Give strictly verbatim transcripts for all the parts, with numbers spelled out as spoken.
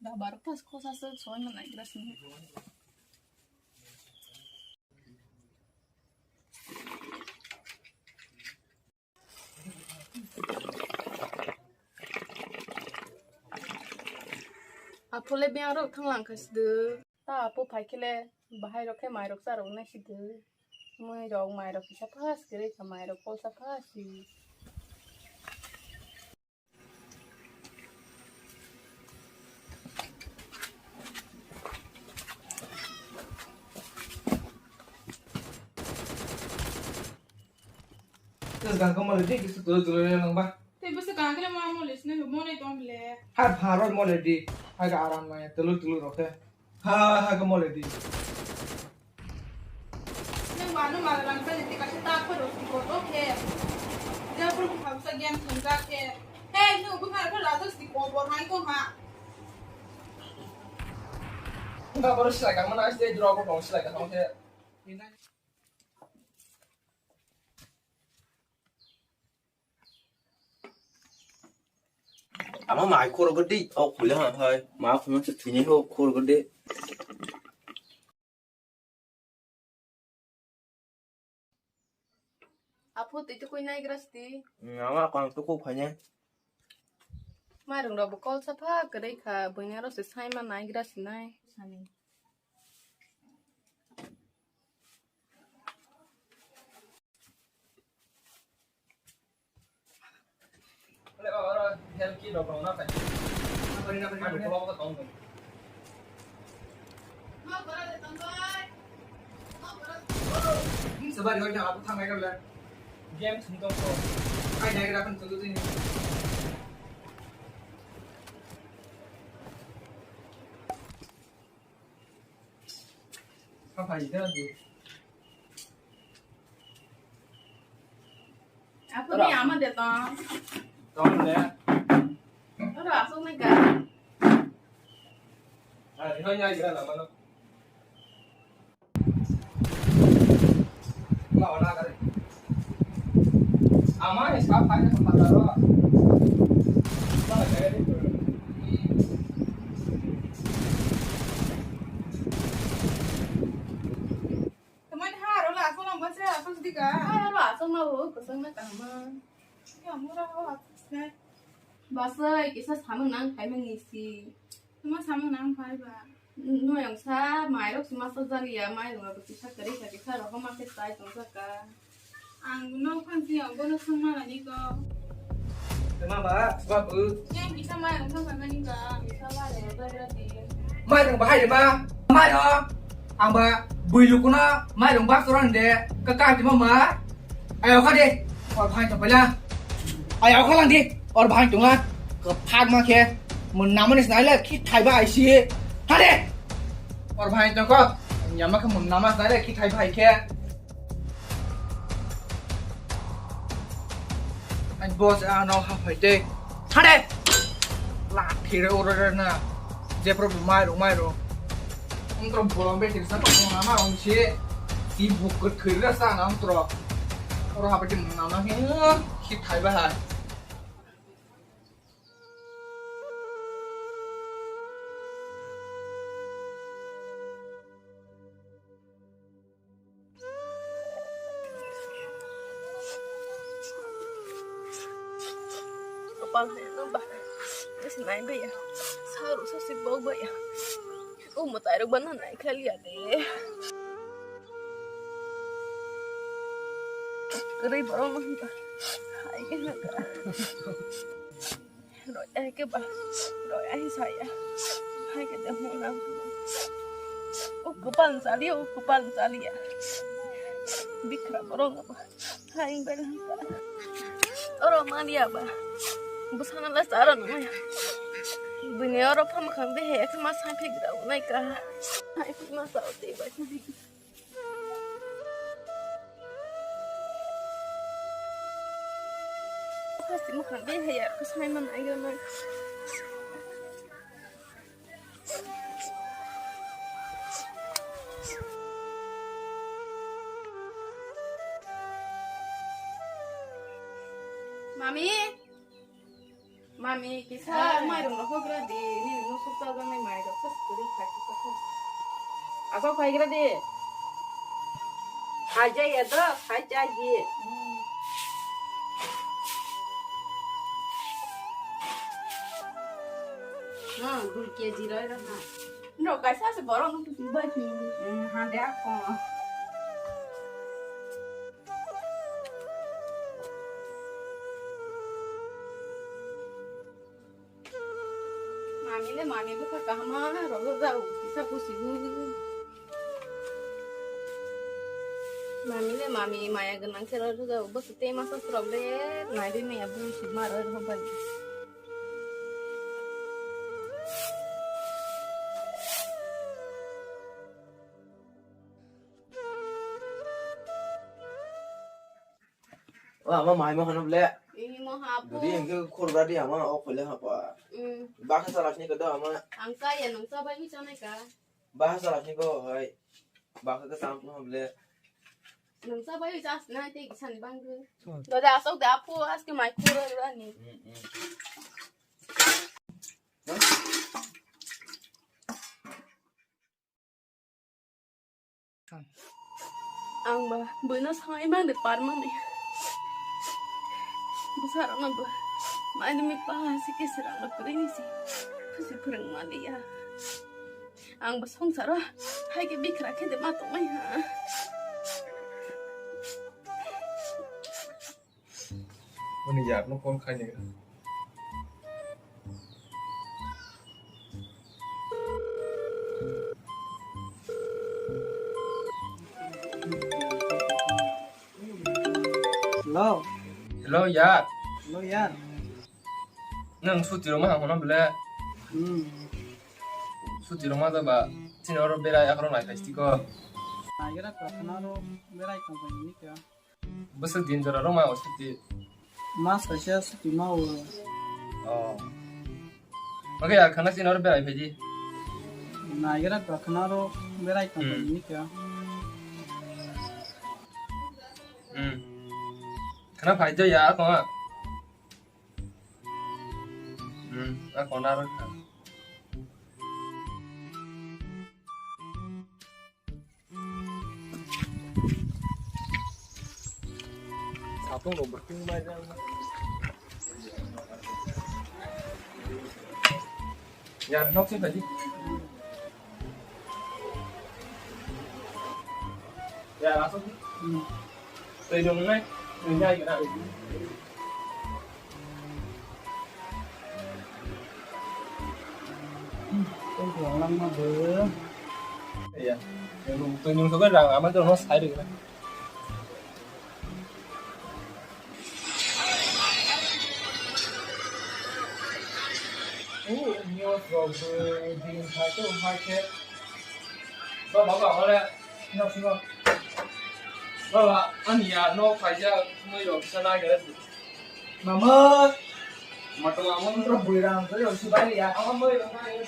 Da barok tas khosa se soi ma nai gra sini. Aphole biang rok thang lang kha sidi. Ta apo phai khe le bahai rok khe mai rok cha rok nai sidi. Mui rok mai rok kisa phas kiri kha mai rok kol sa phas si. Tus gang kamal di kisu tulu tulu yang ba. Te bese gang kele ma mo les ne mo ne tong le. Har pharo mo le di. Har aram ma tulu tulu roke. Ha ha ka mole di. Nang ba no mal lang sa di ka ta ko ro ko to ke. Ja pur ko hamsa game thang ka ke. Hey, no bu mar ko la to sti ko bo hai ko ha. Ba bor sila ka mana sti draw ko tong sila ka tong ke. Ama mai khoro gede, o khule ha hai, ma khule se thini ho khoro gede. Apo twi tukui nai grasti. Ama kang tuku phanya. Mairung rok bo kol sapha kwrwi kha, buini aro se sai ma nai grasti nai. Game sung tong ko. Ai, nai ra kan tu tu ni. Apa itu lagi? Aku ni ama de tong. Tong de. Ora asuk ni ga. Ah, ini hanya aja lah mana. Ama ni sa phai na pata ro. Tamani ha ro la asong nang basa asong sidi ka. Ha ro asong ma ho kosong na kahama. Ya mura ho asong se. Basa kisa samung nang khai mani si. Tuma samung nang phai ba. Noyong sa, mairok si masa jaliya, mairok abo kisa kwrwi kha, kisa rohoma khe chai tong jaka. Ang no khan si ang bono thang mala ni ko. Tuma ba, babu. Yang kisa mairok thang kha ni ka. Kisa mairok thang kha ni. Mairok bahai de ma, mairok. Ang ba bui lukuna, mairok ba suran de, ka ka ti ma ma. Ayo kha de. Or bhai to pala. Ayo kha lang de. Or bhai to nga. Ka phak ma khe. Mun namani snai le khi thai ba ai si. Tha de. Or bhai to ko. Nyama khe mun nama snai le khi thai ba ai khe. Ai boss a no ha phai te. Tha de. La thire oro re na. Je pro mai ro mai ro. Ong tro bolong be tirsa to ong nama ong si. Ti buk ke thire sa na ong tro. Oro ha phai te mun nama he. Khi thai ba hai. Kapal hai no ba. Is nai ba ya. Saru sa si bau ba ya. O mo tai ro ba na nai khali ya de. Kari ba ro no ba. Hai ke na ka. Roi ai ke ba, roi ai saya. Hai ke de mo nang. O kupal sali, o kupal sali ya. Bikra borong ba. Hai bel. Oro mani ya ba. Busana la sara no ya. Bini oro pham khang de he ma sa phik da nai ka. Hai ma sa o te ba. Pasti mukhang de haya, kasai man ayo man. Mami, mami, kisa mairung rok hogra di, ni musu. Asok phaigra di. Phai jai ya do, phai jai di. Hmm, dui K G roi roi na. No, kaisa se borok no kusi bai. Hmm, hande ako. Mami le mami bwkha kahama rwjak kisa pusi. Mami le mami maya gwnang khe rwjak bwswk tei masa swrwk le nai de maya bwswk ma rwjak bai. O ama mai ma hano ble. Ini mo hapu. Dudi engke khurda di ama o khole hapa. Mm. Baksa salak ni kedo ama. Ang kaya nung sabai mi chanai ka. Baksa salak ni ko hai. Baksa ke sam no ble. Nung sabai mi chas na te kisan bang du. Hmm. Dode asok da apu aske mai khurda ni. Hmm, hmm. Ang ba buino sangai mang de par mang de. Bwsarokno bo maini mi pa si ke sirang lo kwrwi ni si. Pusi phwrwng ma liya. Ang bo songsaro hai ke bikra khe de ma tongmai ha. Ani yakno phone khaini. Hello. Hello, yar. Hello, yar. Nwng suti rwma hamo no bole? Hmm. Suti rwma da ba. Chini oro berai akhoro nai phai stiko. Naigra ka khana ro berai tong phai ni ka. Bwswk din jora rwma o suti? Mas kaisa suti ma o. Oh. Oke, ya, khana sino berai phaidi. Naigra ka khana ro berai tong Hmm. ni ka. Hmm. Khana phai jo ya, ko. Hmm, a kona ro kha. Satung rok berting bai jang. Ya, nok sing tadi. Ya, langsung. Hmm. Tadi dong, nai. Ini aja kita. Tong tong langma bo. Iya. Yang tong tong tong rang ama tong no sai de. Oh, news rok bo din thai to hai khe. Ba ba ba ole. No sino. Ba ba ani ya no khaija moi rok sana ga. Mama. Matong amo ntro buirang ko yo sibai ya. Amo moi rok na yo.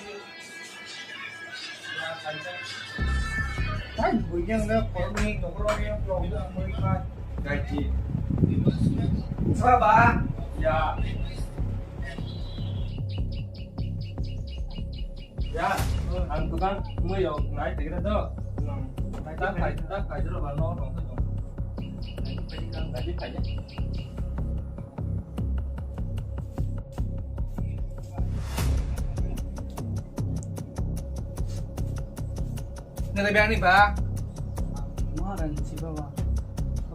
Hai buiyang na kormi dokro ni problem moi ma. Gaji. Baba. Ya. Ya, ang tukang mui rok nai tigra do. Nai tak khai, tak khai jero ba no rong khai. Nai khai khai. Nini biyang ni ba?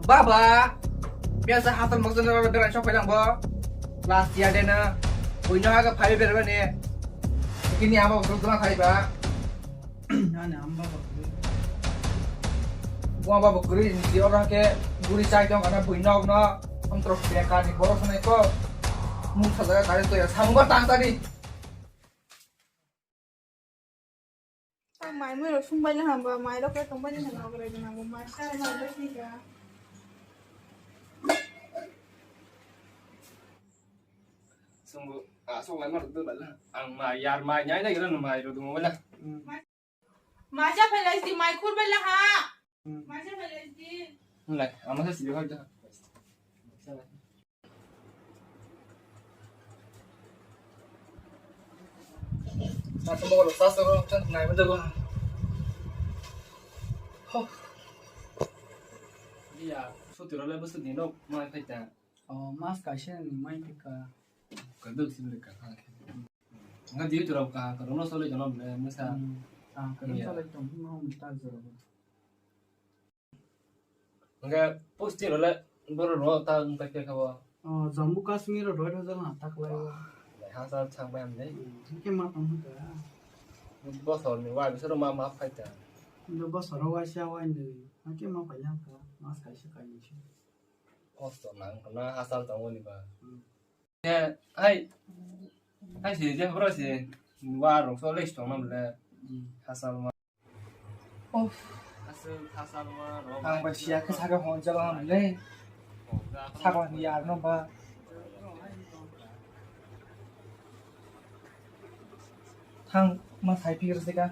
Baba. Biyang sa hasan moksa nara biyang sok pelang bo. Last year de na. Buino haga phai biyang ni. Kini ama bokol tuma khai ba. Ani amba bokol. Bo amba bokol ni si orang ke guri chai dong ana buino no. Om trok bekar ni borok sanai ko. Mung sa jaga kari to ya samung ba tang tadi. Mai mui rok sung bai le hamba, mai rok le tong bai le hamba, obo rai gana bo mai sar mai bai sini ka. Sung bo, ah, sung lai ma rok dun bai le. Ang mai yar mai nyai na gira no mai rok dun bai le. Mai cha phai lai si mai khur bai le ha. Mai cha phai lai si. Lai, ama sa si ho ja. Sa lai. Naithomo ulo sasa ro, nai ma dogo. Ho. Iya, suti ro le bwswk ni nok mai phai ta. Oh, mas kaisa ni mai thika. Kaduk sibri ka ha. Nga di tu rok ka ka rono sole jono le mesa. Hmm. Ah, ka rono sole tong mo mi ta jora. Nga posti ro le boro ro ta ta ke khabo. Oh, Jammu Kashmir ro doi hajar na ta klai. Hajar chang bai am dei. Hmm, ke ma tong ka. Bosor ni wai bosor ma ma phai ta. Ndo bosor wai sa wai ni. Ke ma phai ya ka. Mas kaisa kai ni. Kosto nang na hajar tong ni ba. Hmm. Hai, hai si je bro si, wa rok so les tong nam le, hasal ma. Of. Asal hasal ma rok. Ang ba siya ke saga hon jalo ham le. Saga ni yar no ba. Thang ma sai pir se ka.